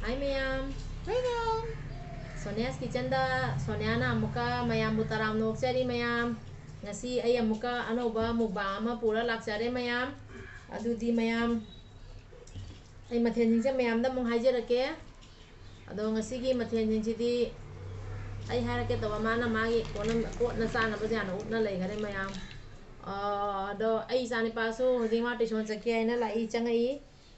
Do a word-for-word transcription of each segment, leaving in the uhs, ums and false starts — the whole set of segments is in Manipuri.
Hi ꯃꯌꯥꯝ꯫ Hi ꯃꯌꯥꯝ꯫ Sonia's Kitchenꯗ ꯁꯣꯅꯤꯌꯥꯅ ꯑꯃꯨꯛꯀ ꯃꯌꯥꯝꯕꯨ ꯇꯔꯥꯝꯅ ꯑꯣꯛꯆꯔꯤ ꯃꯌꯥꯝ꯫ ꯉꯁꯤ ꯑꯩ ꯑꯃꯨꯛꯀ ꯑꯅꯧꯕ mukbang ꯑꯃ ꯄꯨꯔ ꯂꯥꯛꯆꯔꯦ ꯃꯌꯥꯝ꯫ ꯑꯗꯨꯗꯤ ꯃꯌꯥꯝ, ꯑꯩ ꯃꯊꯦꯜꯁꯤꯡꯁꯦ ꯃꯌꯥꯝꯗ ꯑꯃꯨꯛ ꯍꯥꯏꯖꯔꯛꯀꯦ꯫ ꯑꯗꯣ ꯉꯁꯤꯒꯤ ꯃꯊꯦꯜꯁꯤꯡꯁꯤꯗꯤ ꯑꯩ ꯍꯥꯏꯔꯛꯀꯦ ꯇꯧꯕ, ꯃꯥꯅ ꯃꯥꯒꯤ ꯀꯣꯟꯅ, ꯀꯣꯟꯅ ꯆꯥꯅꯕꯁꯦ ꯍꯥꯟꯅ ꯎꯠꯅ ꯂꯩꯈꯔꯦ ꯃꯌꯥꯝ꯫ ꯑꯥ, ꯑꯗꯣ ꯑꯩ ꯏꯆꯥꯅꯤꯄꯥꯁꯨ ꯍꯧꯖꯤꯛ ꯃꯥ tuition ꯆꯠꯀꯦ ꯍꯥꯏꯅ ꯂꯥꯛꯏ, ꯆꯪꯉꯛꯏ꯫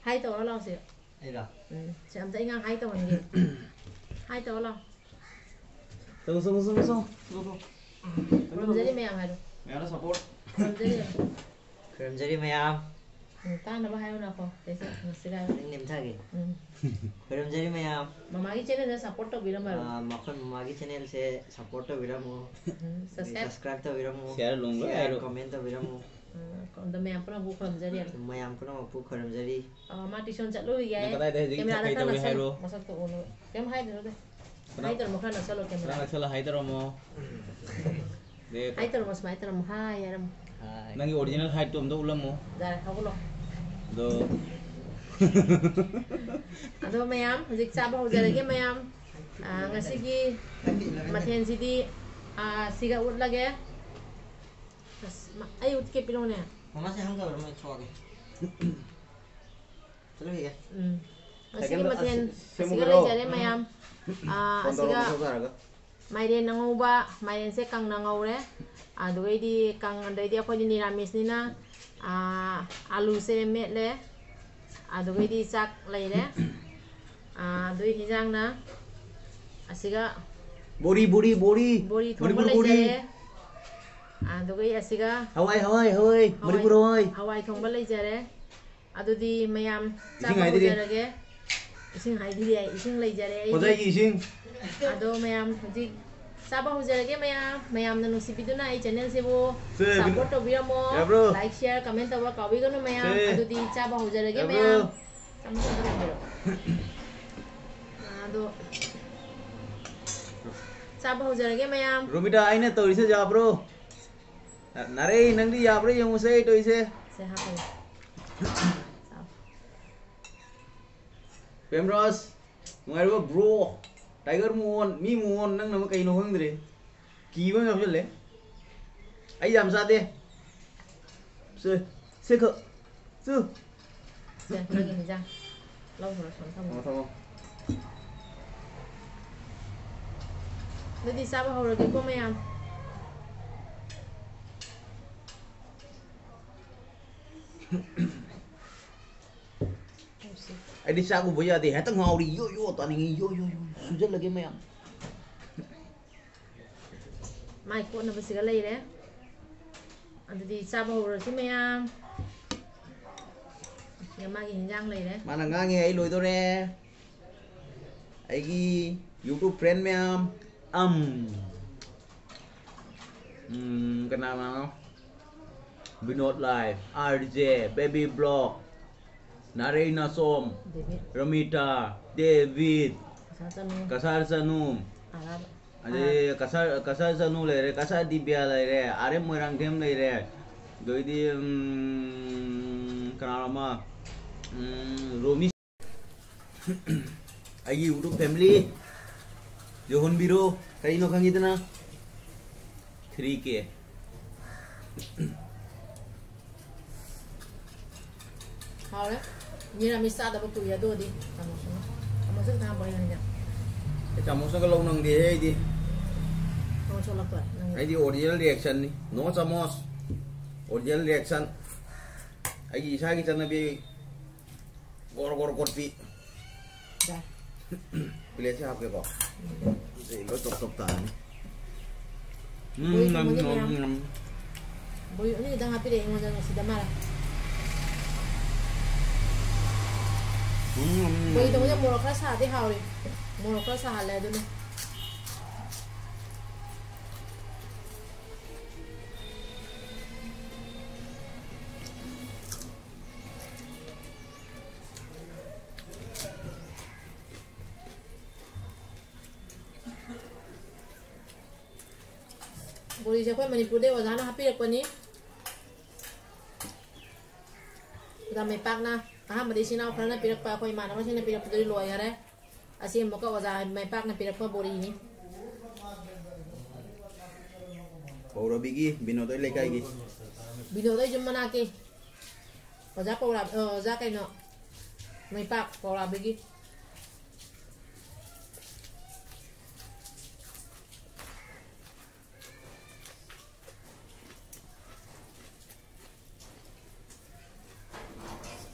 Hi ꯇꯧꯔ ꯂꯥꯎꯁꯦ꯫ ꯑꯩꯔꯣ? ꯎꯝ, ꯁꯤ ꯑꯝꯇ ꯑꯩ ꯉꯥꯡ hi ꯇꯧꯍꯟꯒꯦ꯫ Hi ꯇꯧꯔ ꯂꯥꯎ꯫ ꯆꯪꯉꯣ, ꯆꯪꯉꯣ, ꯆꯪꯉꯣ, ꯆꯪꯉꯣ꯫ ꯆꯪꯉꯣ, ꯆꯪꯉꯣ꯫ ꯈꯨꯔꯨꯝꯖꯔꯤ ꯃꯌꯥꯝ ꯍꯥꯏꯔꯣ꯫ ꯃꯌꯥꯝꯅ support꯫ ꯈꯨꯔꯨꯝꯖꯔꯤ꯫ ꯈꯨꯔꯨꯝꯖꯔꯤ ꯃꯌꯥꯝ꯫ ꯎꯝ, ꯇꯥꯅꯕ ꯍꯥꯏꯌꯣ ꯅꯥꯀꯣ꯫ ꯁꯤꯗꯩꯁꯤꯗ ꯉꯁꯤꯒ ꯍꯥꯏꯌꯣ꯫ ꯅꯪ ꯅꯦꯝꯊꯒꯦ꯫ ꯎꯝ꯫ ꯈꯨꯔꯨꯝꯖꯔꯤ ꯃꯌꯥꯝ꯫ ꯃꯃꯥꯒꯤ channelꯗ support ꯇꯧꯕꯤꯔꯝꯃꯣ꯫ ꯑꯥ, ꯃꯈꯣꯏ ꯃꯃꯥꯒꯤ channelꯁꯦ support ꯇꯧꯕꯤꯔꯝꯃꯨ꯫ ꯎꯝ, ꯑꯗꯩ subscribe꯫ Subscribe ꯇꯧꯕꯤꯔꯝꯃꯨ꯫ Share ꯂꯣꯡ ꯂꯣꯏ share, ꯍꯥꯏꯔꯣ꯫ Comment ꯇꯧꯕꯤꯔꯝꯃꯨ꯫ ꯎꯝ, ꯑꯗꯣ ꯃꯌꯥꯝ ꯄꯨꯝꯅꯃꯛꯄꯨ ꯈꯨꯔꯨꯝꯖꯔꯤ꯫ ꯃꯌꯥꯝ ꯄꯨꯝꯅꯃꯛꯄꯨ ꯈꯨꯔꯨꯝꯖꯔꯤ꯫ ꯑꯥ, ꯃꯥ tuition ꯆꯠꯂꯨꯈꯤꯒꯦ ꯅꯪ ꯍꯥꯏꯌꯦ꯫ ꯀꯗꯥꯏꯗ ꯍꯧꯖꯤꯛ cameraꯗ ꯏꯊꯛ ꯈꯔ ꯍꯩꯇꯕꯩ ꯍꯥꯏꯔꯣ꯫ ꯅꯛꯁꯜꯂꯨ, ꯃꯁꯛꯇꯣ ꯎꯅꯕ꯫ ꯀꯩꯝ ꯍꯥꯏꯗ꯭ꯔꯅꯨꯗ꯫ ꯀꯅꯥ? Hi ꯇꯧꯔꯝꯃꯣ, ꯈꯔ ꯅꯛꯁꯜꯂꯣ ꯈꯔ cameraꯗ꯫ ꯅꯛꯁꯜꯂ hi ꯇꯧꯔꯝꯃꯣ꯫ ꯗꯦ꯫ Hi ꯇꯧꯔꯝꯃꯣ, ꯁꯨꯃꯥꯏꯅ ꯇꯧꯔꯝꯃꯣ, hi ꯍꯥꯏꯔꯝꯃꯣ꯫ Hi꯫ ꯅꯪꯒꯤ original heightꯇꯣ ꯑꯝꯇ ꯎꯠꯂꯝꯃꯣ꯫ ꯌꯥꯔꯦ, ꯍꯧꯒꯠꯂꯣ꯫ ꯑꯗꯣ꯫ ꯑꯗꯣ ꯃꯌꯥꯝ, ꯍꯧꯖꯤꯛ ꯆꯥꯕ ꯍꯧꯖꯔꯒꯦ ꯃꯌꯥꯝ꯫ ꯑꯥ, ꯉꯁꯤꯒꯤ ꯃꯊꯦꯜꯁꯤꯗꯤ, ꯑꯥ, ꯁꯤꯒ ꯎꯠꯂꯒꯦ꯫ ꯑꯁ, ꯃ-, ꯑꯩ ꯎꯠꯀꯦ, ꯄꯤꯔꯛꯎꯅꯦ꯫ ꯃꯃꯥꯁꯦ ꯍꯪꯒꯕ꯭ꯔꯥ? ꯃꯣꯏ ꯊꯣꯛꯑꯒꯦ꯫ ꯆꯠꯂꯨꯈꯤꯒꯦ꯫ ꯎꯝ꯫ ꯉꯁꯤꯒꯤ ꯁꯥꯏꯀꯜꯗꯣ ꯃꯊꯦꯜ ꯑꯁ, ꯑꯁꯤꯒ ꯁꯦꯝꯃꯨꯒꯦꯔꯣ? ꯂꯩꯖꯔꯦ ꯃꯌꯥꯝ꯫ ꯎꯝ꯫ ꯑꯥ, ꯐꯣꯟ ꯇꯧꯔꯣ, ꯑꯁꯤꯒ ꯃꯊꯧ ꯇꯥꯔꯒ꯫ ꯃꯥꯏꯔꯦꯟ ꯑꯉꯧꯕ, ꯃꯥꯏꯔꯦꯟꯁꯦ ꯀꯪꯅ ꯉꯧꯔꯦ꯫ ꯑꯗꯨꯒꯩꯗꯤ ꯀꯪ-, ꯑꯗꯩꯗꯤ ꯑꯩꯈꯣꯏꯗꯤ ꯅꯤꯔꯥꯃꯤꯁꯅꯤꯅ, ꯑꯥ, ꯑꯂꯨꯁꯦ ꯃꯦꯠꯂꯦ꯫ ꯑꯗꯨꯒꯩꯗꯤ ꯆꯥꯛ ꯂꯩꯔꯦ꯫ ꯑꯥ, ꯑꯗꯨꯏ ꯍꯤꯟꯖꯥꯡꯅ ꯑꯁꯤꯒ ꯕꯣꯔꯤ, ꯕꯣꯔꯤ, ꯕꯣꯔꯤ꯫ ꯕꯣꯔꯤ ꯊꯣꯡꯕ ꯃꯅꯤꯄꯨꯔ ꯕꯣꯔꯤ꯫ ꯂꯩꯖꯔꯦ꯫ ꯑꯗꯨꯒꯩ ꯑꯁꯤꯒ ꯍꯋꯥꯏ, ꯍꯋꯥꯏ, ꯍꯋꯥꯏ꯫ ꯍꯋꯥꯏ, ꯃꯅꯤꯄꯨꯔ ꯍꯋꯥꯏ꯫ ꯍꯋꯥꯏ ꯊꯣꯡꯕ ꯂꯩꯖꯔꯦ꯫ ꯑꯗꯨꯗꯤ ꯃꯌꯥꯝ ꯏꯁꯤꯡ ꯆꯥꯕ ꯍꯥꯏꯗꯨꯗꯤ? ꯍꯧꯖꯔꯒꯦ꯫ ꯏꯁꯤꯡ ꯍꯥꯏꯗꯨꯗꯤ ꯑꯩ, ꯏꯁꯤꯡ ꯂꯩꯖꯔꯦ ꯑꯩꯒꯤ꯫ ꯍꯣꯖꯥꯏꯒꯤ ꯏꯁꯤꯡ꯫ ꯑꯗꯣ ꯃꯌꯥꯝ ꯍꯧꯖꯤꯛ ꯆꯥꯕ ꯍꯧꯖꯔꯒꯦ ꯃꯌꯥꯝ꯫ ꯃꯌꯥꯝꯅ ꯅꯨꯡꯁꯤꯕꯤꯗꯨꯅ ꯑꯩ channelꯁꯤꯕꯨ ꯁꯦ, support ꯇꯧꯕꯤꯔꯝꯃꯣ꯫ ꯌꯥꯕ꯭ꯔꯣ? Like, share, comment ꯇꯧꯕ ꯀꯥꯎꯕꯤꯒꯅꯨ ꯃꯌꯥꯝ꯫ ꯁꯦ꯫ ꯑꯗꯨꯗꯤ ꯆꯥꯕ ꯍꯧꯖꯔꯒꯦ ꯌꯥꯕ꯭ꯔꯣ? ꯃꯌꯥꯝ꯫ ꯆꯥꯕ ꯍꯧꯖꯔꯒꯦ ꯃꯌꯥꯝ꯫ ꯔꯣꯃꯤꯇꯥ, ꯑꯩꯅ ꯇꯧꯔꯤꯁꯦ ꯌꯥꯕ꯭ꯔꯣ? ꯅꯥꯔꯩ, ꯅꯪꯗꯤ ꯌꯥꯕ꯭ꯔꯥ ꯌꯦꯡꯉꯨꯁꯦ ꯑꯩ ꯇꯧꯔꯤꯁꯦ꯫ ꯁꯦ ꯍꯥꯞꯄꯒꯦ꯫ ꯆꯥꯎ꯫ ꯄ꯭ꯔꯦꯝꯔꯣꯁ꯫ ꯅꯨꯡꯉꯥꯏꯔꯤꯕꯣ ꯕ꯭ꯔꯣ? ꯇꯥꯏꯒꯔ ꯃꯣꯍꯣꯟ, ꯃꯤ ꯃꯣꯍꯣꯟ, ꯅꯪꯅ ꯑꯃ ꯀꯩꯅꯣ ꯈꯪꯗ꯭ꯔꯦ꯫ ꯀꯤꯕ ꯑꯃ ꯌꯥꯎꯁꯜꯂꯦ꯫ ꯑꯩ ꯌꯥꯝ ꯆꯥꯗꯦ꯫ ꯁꯦ, ꯁꯦ ꯈꯛ꯫ ꯆꯨ꯫ ꯁꯦ, ꯅꯪꯒꯤ ꯍꯤꯟꯖꯥꯡ꯫ ꯂꯧꯈ꯭ꯔꯣ, ꯁꯣꯝ ꯊꯝꯃꯣ꯫ ꯊꯝꯃꯣ, ꯊꯝꯃꯣ꯫ ꯑꯗꯨꯗꯤ ꯆꯥꯕ ꯍꯧꯔꯒꯦꯀꯣ, ꯃꯌꯥꯝ꯫ ꯍꯧꯁꯤ꯫ ꯑꯩꯗꯤ ꯆꯥꯛ ꯎꯕ ꯌꯥꯗꯦ, ꯍꯦꯛꯇ ꯉꯥꯎꯔꯤ, ꯌꯣ, ꯌꯣ, ꯇꯥꯅꯤꯡꯉꯤ, ꯌꯣ, ꯌꯣ, ꯌꯣ, ꯁꯨꯖꯜꯂꯒꯦ ꯃꯌꯥꯝ꯫ ꯃꯥꯏ ꯀꯣꯠꯅꯕꯁꯤꯒ ꯂꯩꯔꯦ꯫ ꯑꯗꯨꯗꯤ ꯆꯥꯕ ꯍꯧꯔꯁꯤ ꯃꯌꯥꯝ꯫ ꯁꯤꯒ ꯃꯥꯒꯤ ꯍꯤꯟꯖꯥꯡ ꯂꯩꯔꯦ꯫ ꯃꯥꯅ ꯉꯥꯡꯉꯦ, ꯑꯩ ꯂꯣꯏꯗꯣꯔꯦ꯫ ꯑꯩꯒꯤ YouTube friend ꯃꯌꯥꯝ, ꯑꯝ, ꯎꯝ, ꯀꯅꯥ ꯀꯅꯥꯅꯣ? ꯕꯤꯅꯣꯗ ꯂꯥꯏ, RJ, Baby Block, ꯅꯥꯔꯩ ꯅꯥꯆꯣꯝ, ꯗꯦꯕꯤꯠ꯫ ꯔꯃꯤꯇꯥ, ꯗꯦꯕꯤꯠ, ꯀꯁꯥꯔ ꯆꯅꯨ꯫ ꯀꯁꯥꯔ ꯆꯅꯨ꯫ ꯑꯔꯥꯕ꯫ ꯑꯗꯩ ꯑꯥ꯫ ꯀꯁꯥꯔ, ꯀꯁꯥꯔ ꯆꯅꯨ ꯂꯩꯔꯦ, ꯀꯁꯥꯔ ꯗꯤꯕꯤꯌꯥ ꯂꯩꯔꯦ, RM ꯃꯣꯏꯔꯥꯡꯊꯦꯝ ꯂꯩꯔꯦ, ꯑꯗꯩꯗꯤ, ꯎꯝ, ꯀꯅꯥꯅꯣ ꯑꯃ, ꯎꯝ, ꯔꯣꯃꯤ꯫ ꯑꯩꯒꯤ YouTube family ꯌꯧꯍꯟꯕꯤꯔꯣ, ꯀꯔꯤꯅꯣ ꯈꯪꯉꯤꯗꯅ, three K꯫ ꯍꯥꯎꯔꯦ꯫ ꯃꯤꯔꯥꯃꯤꯁ ꯆꯥꯗꯕ ꯀꯨꯏꯔꯦ, ꯑꯗꯨꯒꯗꯤ ꯆꯥꯃꯁ ꯑꯃ꯫ ꯆꯥꯃꯁ ꯑꯝꯇ ꯍꯥꯞꯄꯣ, ꯑꯩ ꯉꯥꯏꯅꯦ꯫ ꯑꯩ ꯆꯥꯃꯁꯅꯒ ꯂꯧ ꯅꯪꯗꯦꯍꯦ ꯑꯩꯗꯤ꯫ ꯆꯥꯃꯁ ꯑꯣꯜꯂꯛꯄ ꯅꯪ꯫ ꯑꯩꯗꯤ original reaction ꯅꯤ꯫ No ꯆꯥꯃꯁ꯫ Original reaction꯫ ꯑꯩꯒꯤ ꯏꯁꯥꯒꯤ ꯆꯠꯅꯕꯤ ꯒꯣꯔ ꯒꯣꯔ ꯀꯣꯠꯄꯤ꯫ ꯌꯥꯏ꯫ ꯄ꯭ꯂꯦꯠꯁꯦ ꯍꯥꯞꯀꯦꯀꯣ꯫ ꯎꯝ꯫ ꯑꯗꯩ ꯂꯣꯏ ꯇꯣꯞ ꯇꯣꯞ ꯇꯥꯔꯅꯤ꯫ ꯎꯝ, ꯕꯣꯔꯤ ꯊꯣꯡꯕꯁꯦ ꯎꯝ, ꯃꯌꯥꯝ꯫ ꯎꯝ, ꯎꯝ꯫ ꯕꯣꯔꯤ ꯑꯅꯤꯗꯪ ꯍꯥꯞꯄꯤꯔꯛꯑꯦ ꯑꯩꯉꯣꯟꯗ ꯅꯨꯡꯁꯤꯗ ꯃꯥꯅ꯫ ꯎꯝ, ꯎꯝ, ꯕꯣꯔꯤ ꯎꯝ꯫ ꯊꯣꯡꯕꯁꯦ ꯃꯣꯔꯣꯛ ꯈꯔ ꯁꯥꯗꯤ ꯍꯥꯎꯔꯤ꯫ ꯃꯣꯔꯣꯛ ꯈꯔ ꯁꯥꯍꯜꯂꯦ ꯑꯗꯨꯅ꯫ ꯕꯣꯔꯤꯁꯦ ꯑꯩꯈꯣꯏ ꯃꯅꯤꯄꯨꯔꯗꯩ ꯑꯣꯖꯥꯅ ꯍꯥꯞꯄꯤꯔꯛꯄꯅꯤ꯫ ꯑꯣꯖꯥ ꯃꯩꯄꯥꯛꯅ ꯑꯍꯥꯟꯕꯗ ꯏꯆꯤꯟ ꯏꯅꯥꯎ ꯈꯔꯅ ꯄꯤꯔꯛꯄ, ꯑꯩꯈꯣꯏ ꯏꯃꯥꯟꯅꯕꯁꯤꯡꯅ ꯄꯤꯔꯛꯄꯗꯨꯗꯤ ꯂꯣꯏꯈꯔꯦ꯫ ꯑꯁꯤ ꯑꯃꯨꯛꯀ ꯑꯣꯖꯥ ꯃꯥꯏ ꯄꯥꯛꯅ ꯄꯤꯔꯛꯄ ꯕꯣꯔꯤꯅꯤ꯫ ꯀꯧꯔꯕꯤꯒꯤ ꯕꯤꯅꯣꯗꯣꯏ ꯂꯩꯀꯥꯏꯒꯤ꯫ ꯕꯤꯅꯣꯗꯣꯏ ꯌꯨꯝ ꯃꯅꯥꯛꯀꯤ꯫ ꯑꯣꯖꯥ ꯄꯧꯔꯥ-, ꯑ, ꯑꯣꯖꯥ ꯀꯩꯅꯣ, ꯃꯩꯄꯥꯛ ꯄꯧꯔꯥꯕꯤꯒꯤ꯫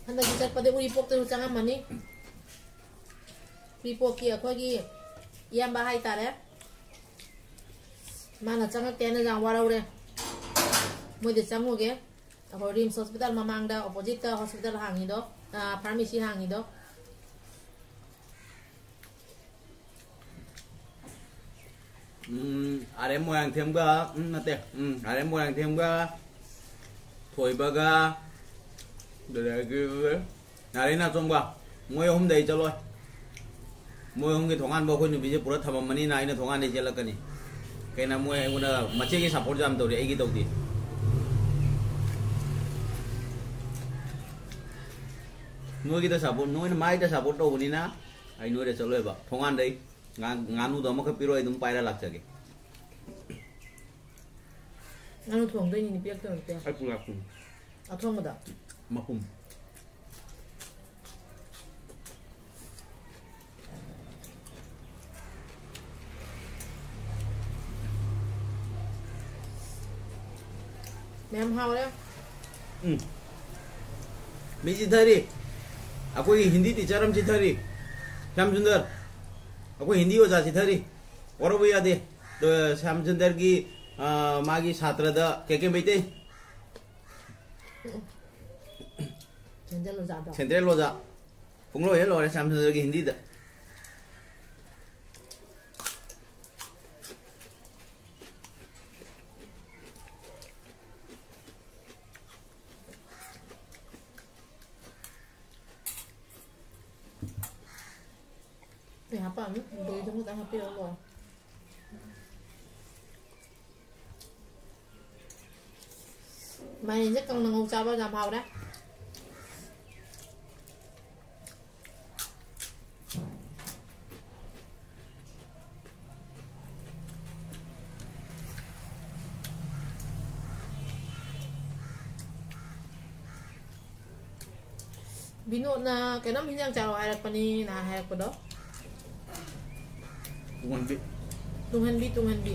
ꯍꯟꯗꯛꯇꯤ ꯆꯠꯄꯗꯤ ꯎꯔꯤꯄꯣꯛꯇꯁꯨ ꯆꯪꯉꯝꯃꯅꯤ꯫ ꯎꯔꯤꯄꯣꯛꯀꯤ ꯑꯩꯈꯣꯏꯒꯤ ꯏꯌꯥꯝꯕ ꯍꯥꯏꯇꯥꯔꯦ꯫ ꯃꯥꯅ ꯆꯪꯉꯛꯇꯦꯅ ꯌꯥꯝ ꯋꯥꯔꯧꯔꯦ꯫ ꯃꯣꯏꯗ ꯆꯪꯉꯨꯒꯦ꯫ ꯑꯩꯈꯣꯏ ꯔꯤꯝꯁ ꯍꯣꯁꯄꯤꯇꯥꯜ ꯃꯃꯥꯡꯗ ꯑꯣꯄꯣꯖꯤꯠꯇ ꯍꯣꯁꯄꯤꯇꯥꯜ ꯍꯥꯡꯉꯤꯗꯣ, ꯑ, ꯐꯥꯔꯃꯥꯁꯤ ꯍꯥꯡꯉꯤꯗꯣ꯫ ꯎꯝ, ꯑꯥꯔ ꯑꯦꯝ ꯃꯣꯏꯔꯥꯡꯊꯦꯝꯒ, ꯎꯝ, ꯅꯠꯇꯦ, ꯎꯝ, ꯑꯥꯔ ꯑꯦꯝ ꯃꯣꯏꯔꯥꯡꯊꯦꯝꯒ, ꯊꯣꯏꯕꯒ, ꯑꯗꯨꯗꯒꯤ ꯅꯥꯔꯩ ꯅꯥꯆꯣꯝꯒ, ꯃꯣꯏ ꯑꯍꯨꯝꯗ ꯑꯩ ꯆꯠꯂꯣꯏ꯫ ꯃꯣꯏ ꯑꯍꯨꯝꯒꯤ ꯊꯣꯡꯒꯥꯟꯕ ꯑꯩꯈꯣꯏ ꯅꯨꯄꯤꯁꯦ ꯄꯨꯔꯥ ꯊꯝꯃꯝꯃꯅꯤꯅ ꯑꯩꯅ ꯊꯣꯡꯒꯥꯟꯗꯩ ꯆꯦꯜꯂꯛꯀꯅꯤ꯫ ꯀꯩꯅꯣ ꯃꯣꯏ ꯑꯩꯉꯣꯟꯗ ꯃꯆꯦꯒꯤ ꯁꯞꯄꯣꯔꯠ ꯌꯥꯝ ꯇꯧꯔꯤ, ꯑꯩꯒꯤ ꯇꯧꯗꯦ꯫ ꯅꯣꯏꯒꯤꯗ ꯁꯞꯄꯣꯔꯠ, ꯅꯣꯏꯅ ꯃꯥꯏꯗ ꯁꯞꯄꯣꯔꯠ ꯇꯧꯕꯅꯤꯅ ꯑꯩ ꯅꯣꯏꯗ ꯆꯠꯂꯣꯏꯕ꯫ ꯊꯣꯡꯒꯥꯟꯗꯩ ꯉꯥ-, ꯉꯥꯅꯨꯗꯣ ꯑꯃꯈꯛ ꯄꯤꯔꯣ, ꯑꯩ ꯑꯗꯨꯝ ꯄꯥꯏꯔ ꯂꯥꯛꯆꯒꯦ꯫ ꯉꯥꯅꯨ ꯊꯣꯡꯗꯣꯏꯅꯤꯅꯦ, ꯄꯤꯔꯛꯇꯣꯏ ꯅꯠꯇꯦ꯫ ꯑꯩ ꯄꯨꯔꯛꯄꯅꯤ꯫ ꯑꯊꯣꯡꯕꯗ? ꯃꯄꯨꯝ꯫ ꯃꯌꯥꯝ ꯍꯥꯎꯔꯦ꯫ ꯎꯝ꯫ ꯃꯤ ꯆꯤꯊꯔꯤ꯫ ꯑꯩꯈꯣꯏꯒꯤ ꯍꯤꯟꯗꯤ ꯇꯤꯆꯔ ꯑꯃ ꯆꯤꯊꯔꯤ꯫ ꯁ꯭ꯌꯥꯝ ꯁꯨꯟꯗꯔ꯫ ꯑꯩꯈꯣꯏ ꯍꯤꯟꯗꯤ ꯑꯣꯖꯥ ꯆꯤꯊꯔꯤ꯫ ꯋꯥꯔꯧꯕ ꯌꯥꯗꯦ꯫ ꯑꯗꯣ ꯁ꯭ꯌꯥꯝ ꯁꯨꯟꯗꯔꯒꯤ, ꯑ, ꯃꯥꯒꯤ ꯁꯥꯇ꯭ꯔꯗ ꯀꯦ ꯀꯦ ꯃꯩꯇꯩ꯫ ꯁꯦꯟꯇ꯭ꯔꯦꯜ ꯑꯣꯖꯥꯗꯣ꯫ ꯁꯦꯟꯇ꯭ꯔꯦꯜ ꯑꯣꯖꯥ꯫ ꯄꯨꯡꯂꯣꯏ ꯍꯦꯛ ꯂꯣꯏꯔꯦ ꯁ꯭ꯌꯥꯝ ꯁꯨꯟꯗꯔꯒꯤ ꯍꯤꯟꯗꯤꯗ꯫ ꯑꯩ ꯍꯥꯞꯄꯛꯑꯅꯨ, ꯕꯣꯔꯤꯗꯨ ꯈꯛꯇꯪ ꯍꯥꯞꯄꯤꯔꯒ ꯂꯣꯏꯔꯦ꯫ ꯃꯥꯏꯔꯦꯟꯁꯦ ꯀꯪꯅ ꯉꯧ ꯆꯥꯕ ꯌꯥꯝ ꯍꯥꯎꯔꯦ꯫ ꯕꯤꯅꯣꯗꯅ ꯀꯩꯅꯣꯝ ꯍꯤꯟꯖꯥꯡ ꯆꯥꯔꯣ ꯍꯥꯏꯔꯛꯄꯅꯤ ꯅꯍꯥꯟ ꯍꯥꯏꯔꯛꯄꯗꯣ꯫ ꯇꯨꯡꯍꯟꯕꯤ꯫ ꯇꯨꯡꯍꯟꯕꯤ, ꯇꯨꯡꯍꯟꯕꯤ꯫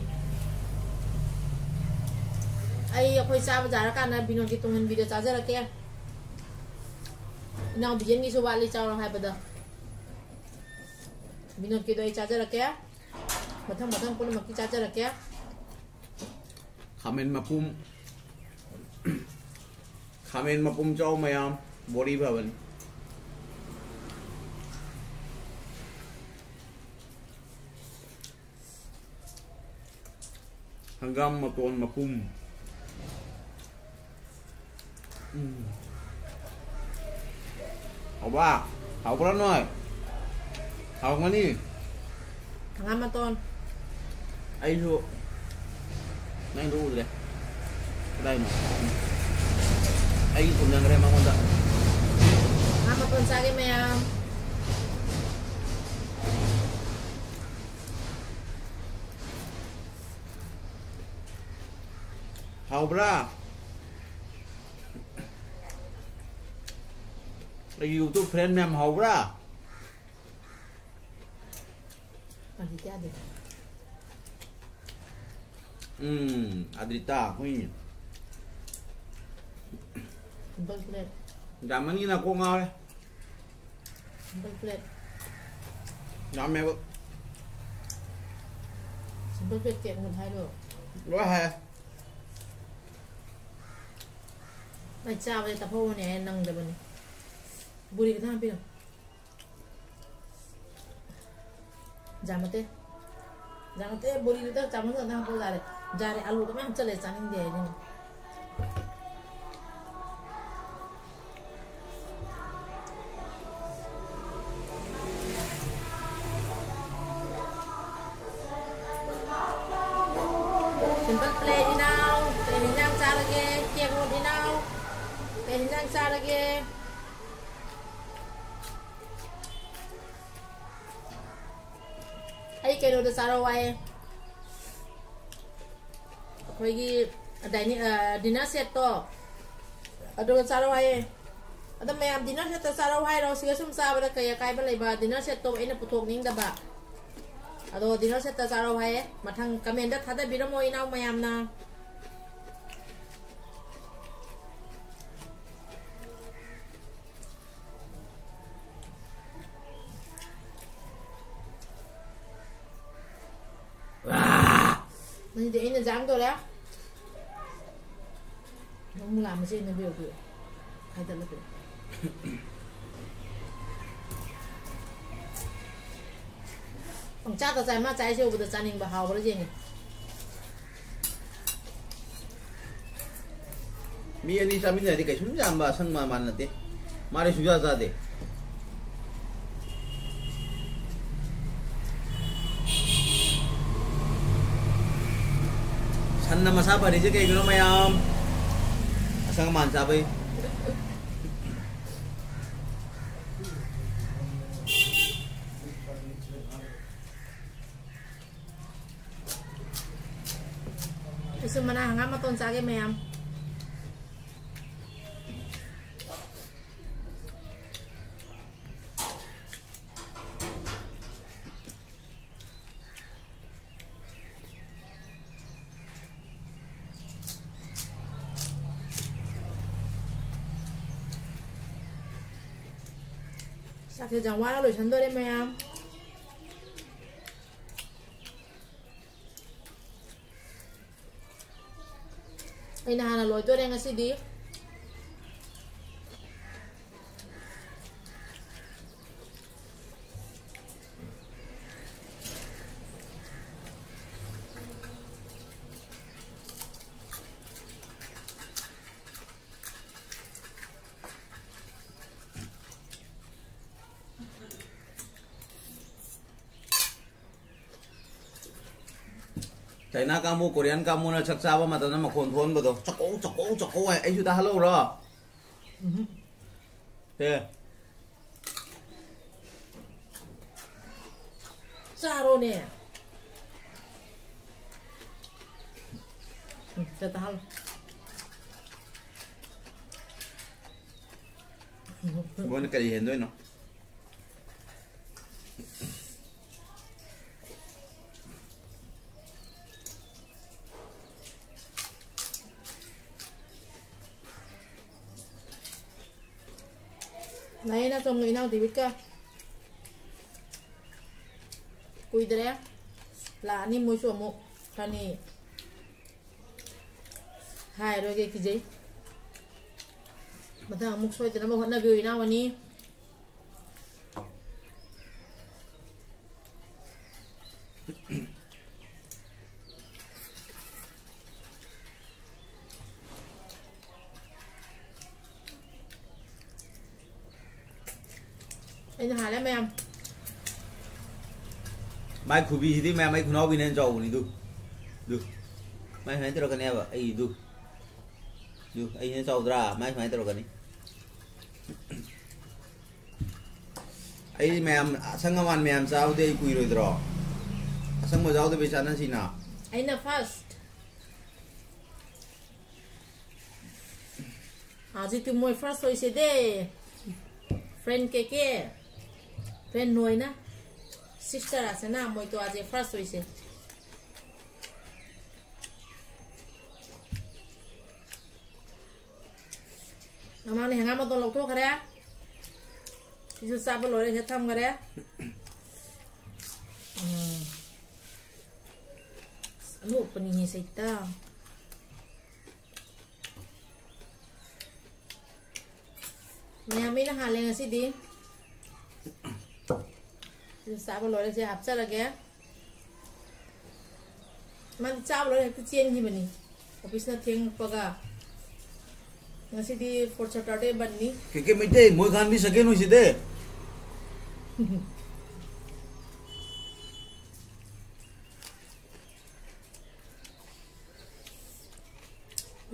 ꯑꯩ ꯑꯩꯈꯣꯏ ꯆꯥꯕ ꯌꯥꯔꯀꯥꯟꯗ ꯕꯤꯅꯣꯗꯀꯤ ꯇꯨꯡꯍꯟꯕꯤꯗꯣ ꯆꯥꯖꯔꯛꯀꯦ꯫ ꯏꯅꯥꯎꯕꯤ ꯌꯦꯟꯒꯤꯁꯨ ꯋꯥꯠꯂꯤ ꯆꯥꯔꯣ ꯍꯥꯏꯕꯗꯣ꯫ ꯕꯤꯅꯣꯗꯀꯤꯗꯣ ꯑꯩ ꯆꯥꯖꯔꯛꯀꯦ꯫ ꯃꯊꯪ ꯃꯊꯪ ꯄꯨꯝꯅꯃꯛꯀꯤ ꯆꯥꯖꯔꯛꯀꯦ꯫ ꯈꯥꯃꯦꯟ ꯃꯄꯨꯝ꯫ ꯈꯥꯃꯦꯟ ꯃꯄꯨꯝ ꯆꯥꯎ ꯃꯌꯥꯝ꯫ ꯕꯣꯗꯤ ꯐꯕꯅꯤ꯫ ꯍꯪꯒꯥꯝ ꯃꯇꯣꯟ ꯃꯄꯨꯝ꯫ ꯎꯝ꯫ ꯍꯥꯎꯕ? ꯍꯥꯎꯕ꯭ꯔꯥ ꯅꯣꯏ? ꯍꯥꯎꯒꯅꯤ꯫ ꯍꯪꯒꯥꯝ ꯃꯇꯣꯟ꯫ ꯑꯩꯁꯨ ꯅꯪꯗꯣ ꯎꯗ꯭ꯔꯦ꯫ ꯀꯗꯥꯏꯅꯣ? ꯑꯩ ꯊꯣꯝꯖꯤꯟꯈ꯭ꯔꯦ ꯃꯉꯣꯟꯗ꯫ ꯍꯪꯒꯥꯝ ꯃꯇꯣꯟ ꯆꯥꯒꯦ ꯃꯌꯥꯝ꯫ ꯍꯥꯎꯕ꯭ꯔꯥ? ꯑꯩꯒꯤ YouTube friend ꯃꯌꯥꯝ ꯍꯥꯎꯕ꯭ꯔꯥ? ꯑꯗꯨꯗꯤ ꯌꯥꯗꯦ꯫ ꯎꯝ, ꯑꯗ꯭ꯔꯤꯇꯥ, ꯍꯨꯏ꯫ Simple plate꯫ ꯌꯥꯝꯃꯟꯒꯤꯅ ꯀꯣꯛ ꯉꯥꯎꯔꯦ꯫ Simple plate꯫ ꯌꯥꯝꯃꯦꯕ꯫ Simple plate cake ꯃꯨꯠ ꯍꯥꯏꯔꯣ? ꯂꯣꯏ ꯍꯥꯏ꯫ ꯑꯩ ꯆꯥꯕꯗꯤ ꯇꯥꯍꯧꯕꯅꯦ, ꯑꯩ ꯅꯪꯗꯕꯅꯦ꯫ ꯕꯣꯔꯤ ꯈꯤꯇꯪ ꯍꯥꯞꯄꯤꯔꯣ꯫ ꯖꯥꯃꯇꯦ꯫ ꯖꯥꯃꯇꯦ, ꯕꯣꯔꯤꯗꯨꯗ ꯆꯥꯃꯁ ꯑꯝꯇ ꯍꯥꯞꯄꯣ ꯌꯥꯔꯦ꯫ ꯌꯥꯔꯦ, ꯑꯂꯨꯗ ꯃꯌꯥꯝ ꯆꯠꯂꯦ, ꯆꯥꯅꯤꯡꯗꯦ ꯑꯩ ꯅꯪ꯫ Simple plate ꯏꯅꯥꯎ, ꯀꯩ ꯍꯤꯟꯖꯥꯡ ꯆꯥꯔꯒꯦ? ꯀꯦꯛ ꯃꯣꯠ ꯏꯅꯥꯎ, ꯀꯩ ꯍꯤꯟꯖꯥꯡ ꯆꯥꯔꯒꯦ? ꯑꯩ ꯀꯩꯅꯣꯗ ꯆꯥꯔꯛꯑꯣ ꯍꯥꯏꯌꯦ꯫ ꯑꯩꯈꯣꯏꯒꯤ dining, ꯑ, dinner setꯇꯣ ꯑꯗꯨꯒ ꯆꯥꯔꯛꯑꯣ ꯍꯥꯏꯌꯦ꯫ ꯑꯗꯣ ꯃꯌꯥꯝ dinner setꯇ ꯆꯥꯔꯧ ꯍꯥꯏꯔꯣ? ꯁꯤꯒ ꯁꯨꯝ ꯆꯥꯕꯗ ꯀꯩ ꯑꯀꯥꯏꯕ ꯂꯩꯕ? Dinner setꯇꯣ ꯑꯩꯅ ꯄꯨꯊꯣꯛꯅꯤꯡꯗꯕ꯫ ꯑꯗꯣ dinner setꯇ ꯆꯥꯔꯧ ꯍꯥꯏꯌꯦ꯫ ꯃꯊꯪ commentꯇ ꯊꯥꯗꯕꯤꯔꯝꯃꯣ ꯏꯅꯥꯎ ꯃꯌꯥꯝꯅ꯫ ꯅꯪꯗꯤ ꯑꯩꯅ ꯆꯥꯝꯗꯣꯔꯦ꯫ ꯅꯪ ꯂꯥꯝꯕꯁꯦ ꯅꯕꯦ ꯑꯗꯨ ꯈꯥꯏꯗꯠꯂꯒꯦ꯫ ꯄꯪꯆꯥꯗ ꯆꯥꯏ, ꯃꯥ ꯆꯥꯏꯁꯦ ꯎꯕꯗ ꯆꯥꯅꯤꯡꯕ, ꯍꯥꯎꯕ꯭ꯔꯥ ꯌꯦꯡꯉꯦ꯫ ꯃꯤ ꯑꯅꯤ ꯆꯥꯃꯤꯟꯅꯔꯗꯤ ꯀꯩꯁꯨꯝ ꯌꯥꯝꯕ ꯑꯁꯪꯕ ꯃꯥꯟꯅꯗꯦ꯫ ꯃꯥꯗꯤ ꯁꯨꯡꯆꯥ ꯆꯥꯗꯦ꯫ ꯁꯟꯅ ꯃꯁꯥ ꯐꯔꯤꯁꯦ ꯀꯩꯒꯤꯅꯣ ꯃꯌꯥꯝ? ꯑꯁꯪ ꯑꯃꯥꯟ ꯆꯥꯕꯩ꯫ ꯑꯩꯁꯨ ꯃꯅꯥ ꯍꯪꯒꯥꯝ ꯃꯇꯣꯟ ꯆꯥꯒꯦ ꯃꯌꯥꯝ꯫ ꯆꯥꯛꯁꯦ ꯌꯥꯝ ꯋꯥꯅ ꯂꯣꯏꯁꯟꯗꯣꯔꯦ ꯃꯌꯥꯝ꯫ ꯑꯩꯅ ꯍꯥꯟꯅ ꯂꯣꯏꯗꯣꯔꯦ ꯉꯁꯤꯗꯤ꯫ ꯆꯥꯏꯅꯥ ꯀꯥꯡꯕꯨ, ꯀꯣꯔꯤꯌꯥꯟ ꯀꯥꯡꯕꯨꯅ ꯆꯥꯛ ꯆꯥꯕ ꯃꯇꯝꯗ ꯃꯈꯣꯟ ꯊꯣꯛꯍꯟꯕꯗꯣ, "ꯆꯥꯛꯀꯧ, ꯆꯥꯛꯀꯧ, ꯆꯥꯛꯀꯧ" ꯍꯥꯏ꯫ ꯑꯩꯁꯨ ꯇꯥꯍꯜꯂꯧꯔꯣ? ꯎꯝꯍꯨꯝ꯫ ꯑꯦ꯫ ꯆꯥꯔꯣꯅꯦ꯫ ꯎꯝ, ꯁꯦ ꯇꯥꯍꯜꯂꯣ꯫ ꯃꯣꯏꯅ ꯀꯔꯤ ꯍꯦꯟꯗꯣꯏꯅꯣ? ꯂꯥꯛꯑꯦ ꯅꯥꯆꯣꯝꯒ ꯏꯅꯥꯎ ꯗꯦꯕꯤꯠꯀ꯫ ꯀꯨꯏꯗ꯭ꯔꯦ꯫ ꯂꯥꯛꯑꯅꯤ ꯃꯣꯏꯁꯨ ꯑꯃꯨꯛ꯫ ꯈꯅꯤ꯫ ꯍꯥꯏꯔꯣꯏꯒꯦ ꯀꯤꯖꯩ꯫ ꯃꯊꯪ ꯑꯃꯨꯛ ꯁꯣꯏꯗꯅꯕ ꯍꯣꯠꯅꯕꯤꯌꯨ ꯏꯅꯥꯎ ꯑꯅꯤ꯫ ꯑꯩꯅ ꯍꯥꯜꯂꯦ ꯃꯌꯥꯝ꯫ ꯃꯥꯏ ꯈꯨꯕꯤꯁꯤꯗꯤ ꯃꯌꯥꯝ ꯑꯩ ꯈꯨꯅꯥꯎꯕꯤꯅ ꯍꯦꯟꯅ ꯆꯥꯎꯕꯅꯤ꯫ ꯗꯨ ꯗꯨ ꯃꯥꯏ ꯁꯨꯃꯥꯏꯅ ꯇꯧꯔꯛꯀꯅꯦꯕ꯫ ꯑꯩ ꯗꯨ ꯗꯨ ꯑꯩꯅ ꯆꯥꯎꯗ꯭ꯔꯥ? ꯃꯥꯏ ꯁꯨꯃꯥꯏꯅ ꯇꯧꯔꯛꯀꯅꯤ꯫ ꯑꯩ ꯃꯌꯥꯝ ꯑꯁꯪ ꯑꯃꯥꯟ ꯃꯌꯥꯝ ꯆꯥꯕꯗꯤ ꯑꯩ ꯀꯨꯏꯔꯣꯏꯗ꯭ꯔꯣ? ꯑꯁꯪꯕ ꯌꯥꯎꯗꯕꯤ ꯆꯥꯅꯁꯤꯅ꯫ ꯑꯩꯅ ꯐꯥꯔꯁ꯫ ꯍꯧꯖꯤꯛꯇꯤ ꯃꯣꯏ ꯐꯥꯔꯁ ꯑꯣꯏꯁꯦ ꯗꯦ꯫ ꯐ꯭ꯔꯦꯟ ꯀꯦ ꯀꯦ꯫ ꯐ꯭ꯔꯦꯟ ꯅꯣꯏꯅ꯫ ꯁꯤꯁꯇꯔ ꯑꯁꯤꯅ ꯃꯣꯏ ꯇꯣ ꯑꯁꯦ ꯐꯥꯔꯁ ꯑꯣꯏꯁꯦ꯫ ꯃꯃꯥꯡꯗ ꯍꯪꯒꯥꯝ ꯃꯇꯣꯟ ꯂꯧꯊꯣꯛꯈ꯭ꯔꯦ꯫ ꯁꯤꯁꯨ ꯆꯥꯕ ꯂꯣꯏꯔꯦ, ꯁꯤꯗ ꯊꯝꯈ꯭ꯔꯦ꯫ ꯎꯝ꯫ ꯑꯁ, ꯑꯂꯨ ꯑꯣꯠꯄꯅꯤꯅꯦ ꯁꯩꯇ꯫ ꯃꯌꯥꯝ ꯃꯤꯅ ꯍꯥꯜꯂꯦ ꯉꯁꯤꯗꯤ꯫ ꯁꯤꯁꯨ ꯆꯥꯕ ꯂꯣꯏꯔꯦ, ꯁꯤ ꯍꯥꯞꯆꯔꯒꯦ꯫ ꯃꯥꯗꯤ ꯆꯥꯕ ꯂꯣꯏꯔ ꯍꯦꯛꯇ ꯆꯦꯟꯈꯤꯕꯅꯤ꯫ ꯑꯣꯐꯤꯁꯅ ꯊꯦꯡꯉꯛꯄꯒ꯫ ꯉꯁꯤꯗꯤ ꯐꯣꯔꯠ ꯁꯦꯇꯔꯗꯦ ꯕꯟꯅꯤ꯫ ꯀꯦ ꯀꯦ ꯃꯩꯇꯩ, ꯃꯣꯏ ꯈꯥꯟꯕꯤ ꯁꯦꯀꯦꯟ ꯑꯣꯏꯁꯤꯗꯦ꯫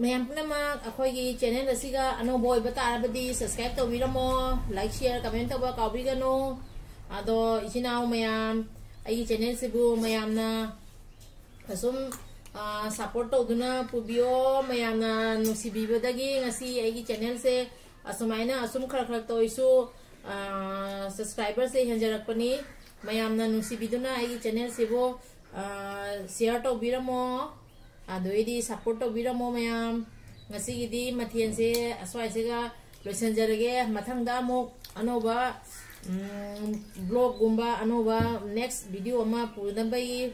ꯃꯌꯥꯝ ꯄꯨꯝꯅꯃꯛ ꯑꯩꯈꯣꯏꯒꯤ ꯆꯦꯅꯦꯜ ꯑꯁꯤꯒ ꯑꯅꯧꯕ ꯑꯣꯏꯕ ꯇꯥꯔꯕꯗꯤ ꯁꯕꯁꯀ꯭ꯔꯥꯏꯕ ꯇꯧꯕꯤꯔꯝꯃꯣ, ꯂꯥꯏꯛ, ꯁꯤꯌꯔ, ꯀꯃꯦꯟ ꯇꯧꯕ ꯀꯥꯎꯕꯤꯒꯅꯨ꯫ ꯑꯗꯣ ꯏꯆꯤꯟ ꯏꯅꯥꯎ ꯃꯌꯥꯝ, ꯑꯩꯒꯤ ꯆꯦꯅꯦꯜꯁꯤꯕꯨ ꯃꯌꯥꯝꯅ ꯑꯁꯨꯝ, ꯑꯥ, ꯁꯞꯄꯣꯔꯠ ꯇꯧꯗꯨꯅ ꯄꯨꯕꯤꯌꯣ꯫ ꯃꯌꯥꯝꯅ ꯅꯨꯡꯁꯤꯕꯤꯕꯗꯒꯤ ꯉꯁꯤ ꯑꯩꯒꯤ ꯆꯦꯅꯦꯜꯁꯦ ꯑꯁꯨꯃꯥꯏꯅ ꯑꯁꯨꯝ ꯈꯔ ꯈꯔ ꯇꯧꯔꯤꯁꯨ, ꯑ, subscribers ꯁꯦ ꯍꯦꯟꯖꯔꯛꯄꯅꯤ꯫ ꯃꯌꯥꯝꯅ ꯅꯨꯡꯁꯤꯕꯤꯗꯨꯅ ꯑꯩꯒꯤ channel ꯁꯤꯕꯨ, ꯑ, share ꯇꯧꯕꯤꯔꯝꯃꯣ꯫ ꯑꯗꯨꯏꯗꯤ support ꯇꯧꯕꯤꯔꯝꯃꯣ ꯃꯌꯥꯝ꯫ ꯉꯁꯤꯒꯤꯗꯤ ꯃꯊꯦꯜꯁꯦ ꯑꯁ꯭ꯋꯥꯏꯁꯤꯒ ꯂꯣꯏꯁꯤꯟꯖꯔꯒꯦ꯫ ꯃꯊꯪꯗ ꯑꯃꯨꯛ ꯑꯅꯧꯕ, ꯎꯝ, vlog ꯒꯨꯝꯕ, ꯑꯅꯧꯕ next video ꯑꯃ ꯄꯨꯅꯕꯒꯤ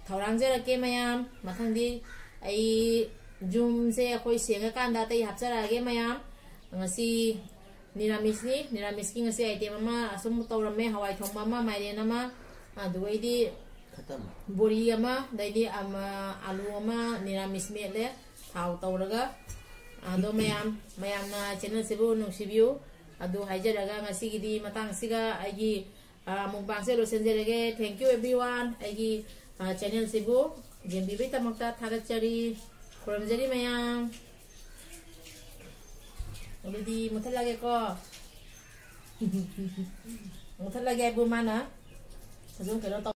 ꯊꯧꯔꯥꯡꯖꯔꯛꯀꯦ ꯃꯌꯥꯝ꯫ ꯃꯊꯪꯗꯤ ꯑꯩ ꯌꯨꯝꯁꯦ ꯑꯩꯈꯣꯏ ꯁꯦꯡꯉꯀꯥꯟꯗ ꯑꯇꯩ ꯍꯥꯞꯆꯔꯛꯑꯒꯦ ꯃꯌꯥꯝ꯫ ꯉꯁꯤ ꯅꯤꯔꯥꯃꯤꯁꯅꯤ꯫ ꯅꯤꯔꯥꯃꯤꯁꯀꯤ ꯉꯁꯤ item ꯑꯃ ꯑꯁꯨꯝ ꯇꯧꯔꯝꯃꯦ: ꯍꯋꯥꯏ ꯊꯣꯡꯕ ꯑꯃ, ꯃꯥꯏꯔꯦꯟ ꯑꯃ, ꯑꯗꯨꯒꯩꯗꯤ ꯈꯇꯝ꯫ ꯕꯣꯔꯤ ꯑꯃ, ꯑꯗꯩꯗꯤ ꯑꯃ, ꯑꯂꯨ ꯑꯃ, ꯅꯤꯔꯥꯃꯤꯁ ꯃꯦꯠꯂꯦ ꯊꯥꯎ ꯇꯧꯔꯒ꯫ ꯑꯗꯣ ꯃꯌꯥꯝ, ꯃꯌꯥꯝꯅ channel ꯁꯤꯕꯨ ꯅꯨꯡꯁꯤꯕꯤꯌꯨ꯫ ꯑꯗꯨ ꯍꯥꯏꯖꯔꯒ ꯉꯁꯤꯒꯤꯗꯤ ꯃꯇꯥꯡꯁꯤꯒ ꯑꯩꯒꯤ, ꯑ, mukbang ꯁꯦ ꯂꯣꯏꯁꯤꯟꯖꯔꯒꯦ꯫ Thank you everyone꯫ ꯑꯩꯒꯤ, ꯑ, channel ꯁꯤꯕꯨ ꯌꯦꯡꯕꯤꯕꯒꯤꯗꯃꯛꯇ ꯊꯥꯒꯠꯆꯔꯤ꯫ ꯈꯨꯔꯨꯝꯖꯔꯤ ꯃꯌꯥꯝ꯫ ꯑꯗꯨꯗꯤ ꯃꯨꯊꯠꯂꯒꯦꯀꯣ꯫ ꯃꯨꯊꯠꯂꯒꯦ ꯍꯥꯏꯕꯨ ꯃꯥꯅ ꯑꯗꯨꯝ ꯀꯩꯅꯣ ꯇꯧ-